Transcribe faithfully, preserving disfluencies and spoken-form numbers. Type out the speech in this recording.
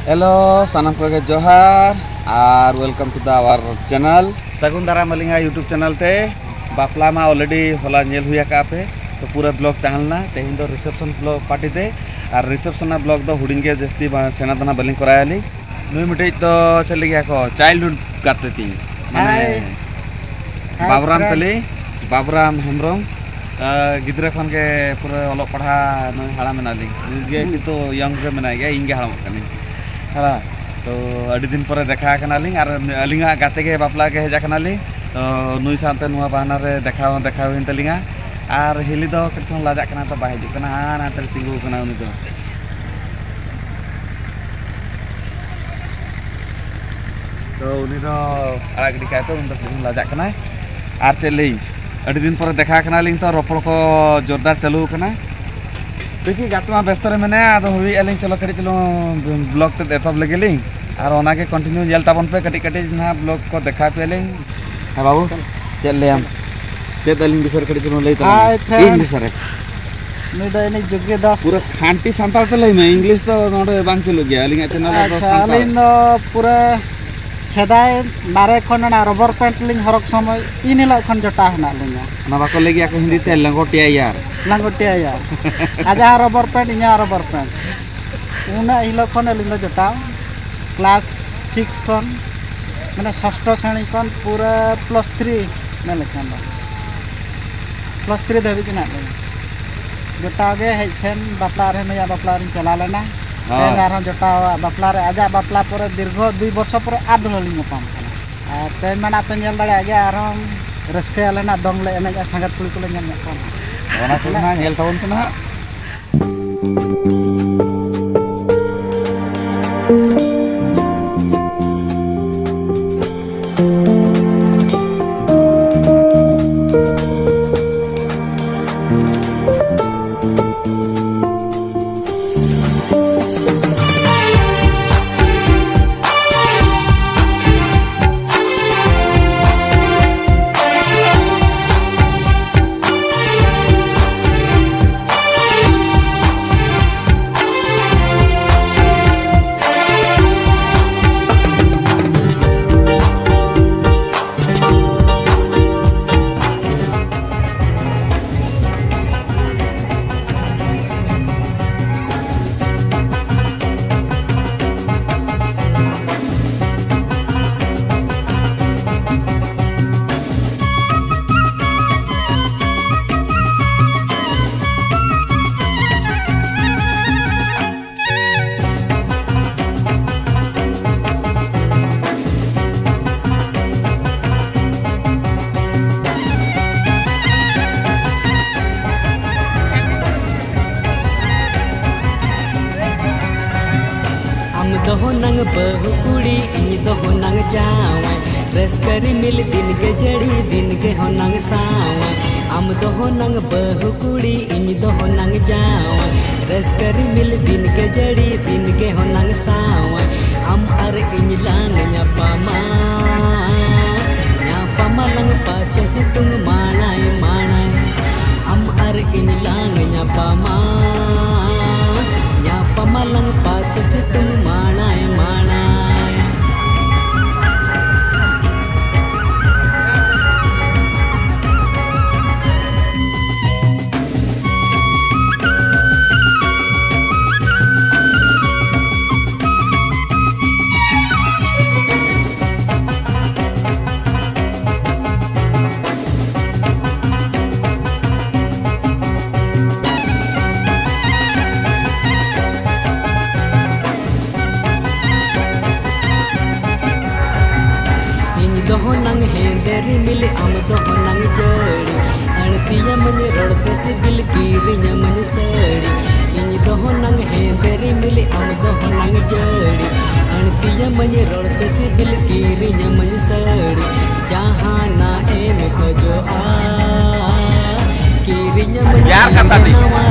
Hello, ᱥᱟᱱᱟᱢ ᱠᱚᱜᱮ ᱡᱚᱦᱟᱨ ᱟᱨ welcome to the our channel. ᱥᱟᱹᱜᱩᱱ ᱫᱟᱨᱟᱢ ᱟᱹᱞᱤᱧᱟᱜ YouTube channel ᱛᱮ᱾ ᱵᱟᱯᱞᱟ ᱢᱟ already ᱦᱚᱞᱟ ᱧᱮᱞ ᱦᱩᱭ ᱟᱠᱟᱫ ᱯᱮ, ᱛᱚ ᱯᱩᱨᱟᱹ vlog ᱛᱟᱦᱮᱸ ᱞᱮᱱᱟ᱾ ᱛᱮᱦᱮᱧ ᱫᱚ reception vlog party ᱛᱮ, ᱟᱨ reception ᱨᱮᱱᱟᱜ vlog ᱫᱚ ᱦᱩᱰᱤᱧ ᱜᱮ, ᱡᱟᱹᱥᱛᱤ ᱵᱟᱝ ᱥᱮᱬᱟ ᱫᱚ ᱱᱟᱜ ᱵᱟᱹᱞᱤᱧ ᱠᱚᱨᱟᱣ ᱟᱹᱞᱤᱧ᱾ ᱱᱩᱭ ᱢᱤᱫᱴᱤᱡ ᱫᱚ ᱪᱮᱫ ᱞᱟᱹᱜᱤᱫ ᱟᱠᱚ childhood ᱜᱟᱛᱮ ᱛᱤᱧ, ᱢᱟᱱᱮ ᱦᱟᱭ᱾ ᱦᱟᱭ, ᱵᱟᱵᱩᱨᱟᱢ friend᱾ ᱛᱟᱹᱞᱤᱧ, ᱵᱟᱵᱩᱨᱟᱢ ᱦᱮᱢᱵᱨᱚᱢ᱾ ᱟᱨ ᱜᱤᱫᱽᱨᱟᱹ ᱠᱷᱚᱱ ᱜᱮ ᱯᱩᱨᱟᱹ ᱚᱞᱚᱜ ᱯᱟᱲᱦᱟᱜ ᱱᱩᱭ ᱦᱟᱲᱟᱢ ᱮᱱᱟᱞᱤᱧ᱾ ᱱᱩᱭ ᱜᱮ ᱦᱩᱸ᱾ ᱱᱤᱛᱚᱜ young ᱨᱮ ᱢᱮᱱᱟᱭ ᱜᱮᱭᱟ, ᱤᱧ ᱜᱮ ᱦᱟᱲᱟᱢᱚᱜ ᱠᱟᱹᱱᱟᱹᱧ᱾ ᱦᱮᱸ, ᱛᱚ ᱟᱹᱰᱤ ᱫᱤᱱ ᱯᱚᱨᱮ ᱫᱮᱠᱷᱟ ᱠᱟᱱᱟᱞᱤᱧ, ᱟᱨ ᱟᱹᱞᱤᱧᱟᱜ ᱜᱟᱛᱮ ᱜᱮ ᱵᱟᱯᱞᱟ ᱜᱮ ᱦᱮᱡ ᱟᱠᱟᱱᱟᱞᱤᱧ᱾ ᱛᱚ ᱱᱩᱭ ᱥᱟᱶᱛᱮ ᱱᱚᱣᱟ ᱵᱟᱦᱟᱱᱟ ᱨᱮ ᱫᱮᱠᱷᱟ ᱦᱚᱸ ᱫᱮᱠᱷᱟ ᱦᱩᱭᱮᱱ ᱛᱟᱹᱞᱤᱧᱟ᱾ ᱟᱨ ᱦᱤᱞᱤ ᱫᱚ ᱠᱟᱹᱴᱤᱡ ᱪᱩᱞᱩᱝ ᱞᱟᱡᱟᱜ ᱠᱟᱱᱟ, ᱛᱚ ᱵᱟᱭ ᱦᱤᱡᱩᱜ ᱠᱟᱱᱟ, ᱦᱟᱱᱟ ᱦᱟᱱᱛᱮ ᱨᱮ ᱛᱤᱸᱜᱩ ᱟᱠᱟᱱᱟ ᱩᱱᱤ ᱫᱚ᱾ ᱛᱚ ᱩᱱᱤ ᱫᱚ ᱟᱲᱟᱜ ᱜᱤᱰᱤ ᱠᱟᱭ ᱯᱮ, ᱩᱱᱤ ᱫᱚ ᱠᱟᱹᱴᱤᱡ ᱞᱟᱡᱟᱜ ᱠᱟᱱᱟᱭ᱾ ᱟᱨ ᱪᱮᱫ ᱞᱟᱹᱭ, ᱟᱹᱰᱤ ᱫᱤᱱ ᱯᱚᱨᱮ ᱫᱮᱠᱷᱟ ᱠᱟᱱᱟᱞᱤᱧ, ᱛᱚ ᱨᱚᱯᱚᱲ ᱠᱚ ᱡᱳᱨᱫᱟᱨ ᱪᱟᱹᱞᱩ ᱟᱠᱟᱱᱟ᱾ ᱫᱮᱠᱷᱤ, ᱜᱟᱛᱮ ᱢᱟ ᱵᱮᱥᱛᱚ ᱨᱮ ᱢᱮᱱᱟᱭᱟ, ᱟᱫᱚ ᱦᱩᱭᱩᱜ ᱟᱹᱞᱤᱧ, ᱪᱚᱞᱚ ᱠᱟᱹᱴᱤᱡ ᱪᱩᱞᱩᱝ vlog ᱛᱮᱫ ᱮᱛᱚᱦᱚᱵ ᱞᱮᱜᱮ ᱞᱤᱧ, ᱟᱨ ᱚᱱᱟᱜᱮ continue ᱧᱮᱞ ᱛᱟᱵᱚᱱ ᱯᱮ, ᱠᱟᱹᱴᱤᱡ ᱠᱟᱹᱴᱤᱡ ᱱᱟᱦᱟᱜ vlog ᱠᱚ ᱫᱮᱠᱷᱟᱣ ᱯᱮᱭᱟᱞᱤᱧ᱾ ᱦᱮᱸ ᱵᱟᱹᱵᱩ, ᱪᱮᱫ ᱞᱟᱹᱭᱟᱢ? ᱪᱮᱫ ᱟᱹᱞᱤᱧ ᱵᱤᱥᱚᱭ ᱨᱮ ᱠᱟᱹᱴᱤᱡ ᱪᱩᱞᱩᱝ ᱞᱟᱹᱭ ᱛᱟᱞᱟᱝ ᱢᱮ᱾ ᱦᱟᱭ ᱯᱷᱨᱮᱱᱰ᱾ ᱤᱧ ᱵᱤᱥᱚᱭ ᱨᱮ᱾ ᱱᱩᱭ ᱫᱚ ᱤᱧᱤᱡ ᱡᱩᱜᱽᱜᱮ ᱫᱟᱥ᱾ ᱯᱩᱨᱟᱹ ᱠᱷᱟᱱᱴᱤ ᱥᱟᱱᱛᱟᱲ ᱛᱮ ᱞᱟᱹᱭ ᱢᱮ, ᱤᱝᱞᱤᱥ ᱫᱚ ᱱᱚᱰᱮ ᱵᱟᱝ ᱪᱟᱹᱞᱩᱜ ᱜᱮᱭᱟ᱾ ᱟᱹᱞᱤᱧᱟᱜ ᱪᱮᱱᱮᱞ ᱨᱮᱫᱚ ᱟᱪᱪᱷᱟ, ᱥᱟᱱᱛᱟᱲ᱾ ᱟᱹᱞᱤᱧ ᱫᱚ ᱯᱩᱨᱟᱹ ᱥᱮᱫᱟᱭ ᱢᱟᱨᱮ ᱠᱷᱚᱱ ᱚᱱᱟ rubber pant ᱞᱤᱧ ᱦᱚᱨᱚᱜ ᱥᱚᱢᱚᱭ ᱤᱱ ᱦᱤᱞᱳᱜ ᱠᱷᱚᱱ ᱡᱚᱴᱟᱣ ᱦᱮᱱᱟᱜ ᱞᱤᱧᱟ᱾ ᱚᱱᱟ ᱵᱟᱠᱚ ᱞᱟᱹᱭ ᱜᱮᱭᱟ ᱠᱚ ᱦᱤᱱᱫᱤ ᱛᱮ ᱞᱟᱝᱜᱚᱴᱤᱭᱟ ᱭᱟᱨ? ᱞᱟᱝᱜᱚᱴᱤᱭᱟ ᱭᱟᱨ᱾ ᱟᱡᱟᱜ rubber pant, ᱤᱧᱟᱹᱜ rubber pant᱾ ᱩᱱᱟᱹᱜ ᱦᱤᱞᱳᱜ ᱠᱷᱚᱱ ᱟᱹᱞᱤᱧ ᱫᱚ ᱡᱚᱴᱟᱣ᱾ Class six ᱠᱷᱚᱱ, ᱢᱟᱱᱮ ᱥᱚᱥᱴᱚ ᱥᱨᱮᱬᱤ ᱠᱷᱚᱱ ᱯᱩᱨᱟᱹ plus three ᱢᱮᱱ ᱞᱮᱠᱷᱟᱱ ᱫᱚ᱾ Plus three ᱫᱷᱟᱹᱵᱤᱡ ᱦᱮᱱᱟᱜ ᱞᱤᱧᱟ᱾ ᱡᱚᱴᱟᱣ ᱜᱮ ᱦᱮᱡ ᱥᱮᱱ ᱵᱟᱯᱞᱟ ᱨᱮ, ᱱᱩᱭᱟᱜ ᱵᱟᱯᱞᱟ ᱨᱤᱧ ᱪᱟᱞᱟᱣ ᱞᱮᱱᱟ᱾ ᱦᱳᱭ᱾ ᱛᱮᱦᱮᱧ ᱟᱨᱦᱚᱸ ᱡᱚᱴᱟᱣᱟᱜ ᱵᱟᱯᱞᱟ ᱨᱮ, ᱟᱡᱟᱜ ᱵᱟᱯᱞᱟ ᱯᱚᱨᱮ ᱫᱤᱨᱜᱷᱚ ᱫᱩᱭ ᱵᱚᱨᱥᱚ ᱯᱚᱨᱮ ᱟᱨ ᱫᱚᱦᱲᱟ ᱞᱤᱧ ᱧᱟᱯᱟᱢ ᱠᱟᱱᱟ᱾ ᱟᱨ ᱛᱮᱦᱮᱧ ᱢᱟ ᱱᱟᱜ ᱯᱮ ᱧᱮᱞ ᱫᱟᱲᱮᱭᱟᱜ ᱜᱮᱭᱟ, ᱟᱨᱦᱚᱸ ᱨᱟᱹᱥᱠᱟᱹᱭᱟᱞᱮ ᱱᱟᱜ, ᱫᱚᱝ ᱞᱮ ᱮᱱᱮᱡᱼᱟ, ᱥᱟᱸᱜᱟᱛ ᱠᱩᱲᱤ ᱠᱚᱞᱮ ᱧᱮᱞ ᱧᱚᱜ ᱠᱚᱣᱟ ᱱᱟᱜ᱾ ᱚᱱᱟ ᱠᱚᱜᱮ ᱱᱟᱜ ᱧᱮᱞ ᱛᱟᱵᱚᱱ ᱯᱮ ᱱᱟᱜ᱾ ᱫᱚᱦᱚ ᱱᱟᱝ ᱵᱟᱹᱦᱩ ᱠᱩᱲᱤ, ᱤᱧ ᱫᱚᱦᱚ ᱱᱟᱝ ᱡᱟᱶᱟᱭ, ᱨᱟᱹᱥᱠᱟᱹ ᱨᱤᱢᱤᱞ ᱫᱤᱱ ᱜᱮ ᱡᱟᱹᱲᱤ, ᱫᱤᱱ ᱜᱮ ᱦᱚᱱᱟᱝ ᱥᱟᱶᱟᱭ᱾ ᱟᱢ ᱫᱚᱦᱚ ᱱᱟᱝ ᱵᱟᱹᱦᱩ ᱠᱩᱲᱤ, ᱤᱧ ᱫᱚᱦᱚ ᱱᱟᱝ ᱡᱟᱶᱟᱭ, ᱨᱟᱹᱥᱠᱟᱹ ᱨᱤᱢᱤᱞ ᱫᱤᱱ ᱜᱮ ᱡᱟᱹᱲᱤ, ᱫᱤᱱ ᱜᱮ ᱦᱚᱱᱟᱝ ᱥᱟᱶᱟᱭ᱾ ᱟᱢ ᱟᱨ ᱤᱧ ᱞᱟᱝ ᱧᱟᱯᱟᱢᱟ, ᱧᱟᱯᱟᱢᱟ ᱞᱟᱝ ᱯᱟᱪᱮ ᱥᱤᱛᱩᱝ ᱢᱟᱲᱟᱭ ᱢᱟᱲᱟᱭ᱾ ᱟᱢ ᱟᱨ ᱤᱧ ᱞᱟᱝ ᱧᱟᱯᱟᱢᱟ, ᱧᱟᱯᱟᱢᱟ ᱞᱟᱝ ᱯᱟᱪᱮ ᱥᱤᱛᱩᱝ ᱢᱟᱲᱟᱭ ᱢᱟᱲᱟᱭ᱾ ᱤᱧ ᱫᱚᱦᱚ ᱱᱟᱝ ᱦᱮᱸᱫᱮ ᱨᱤᱢᱤᱞ, ᱟᱢ ᱫᱚᱦᱚ ᱱᱟᱝ ᱡᱟᱹᱲᱤ᱾ ᱟᱹᱲᱛᱤᱭᱟᱢᱟᱹᱧ ᱨᱚᱲ ᱛᱮ ᱥᱤᱵᱤᱞ, ᱠᱤᱨᱤᱧᱟᱢᱟᱹᱧ ᱥᱟᱹᱲᱤ᱾ ᱤᱧ ᱫᱚᱦᱚ ᱱᱟᱝ ᱦᱮᱸᱫᱮ ᱨᱤᱢᱤᱞ, ᱟᱢ ᱫᱚᱦᱚ ᱱᱟᱝ ᱡᱟᱹᱲᱤ᱾ ᱟᱹᱲᱛᱤᱭᱟᱢᱟᱹᱧ ᱨᱚᱲ ᱛᱮ ᱥᱤᱵᱤᱞ, ᱠᱤᱨᱤᱧᱟᱢᱟᱹᱧ ᱥᱟᱹᱲᱤ᱾ ᱡᱟᱦᱟᱱᱟᱜ ᱮᱢ ᱠᱷᱚᱡᱚᱜᱼᱟ, ᱠᱤᱨᱤᱧᱟᱢᱟᱹᱧ ᱯᱭᱟᱨ ᱠᱟ ᱥᱟᱫᱤ᱾ ᱱᱟᱣᱟ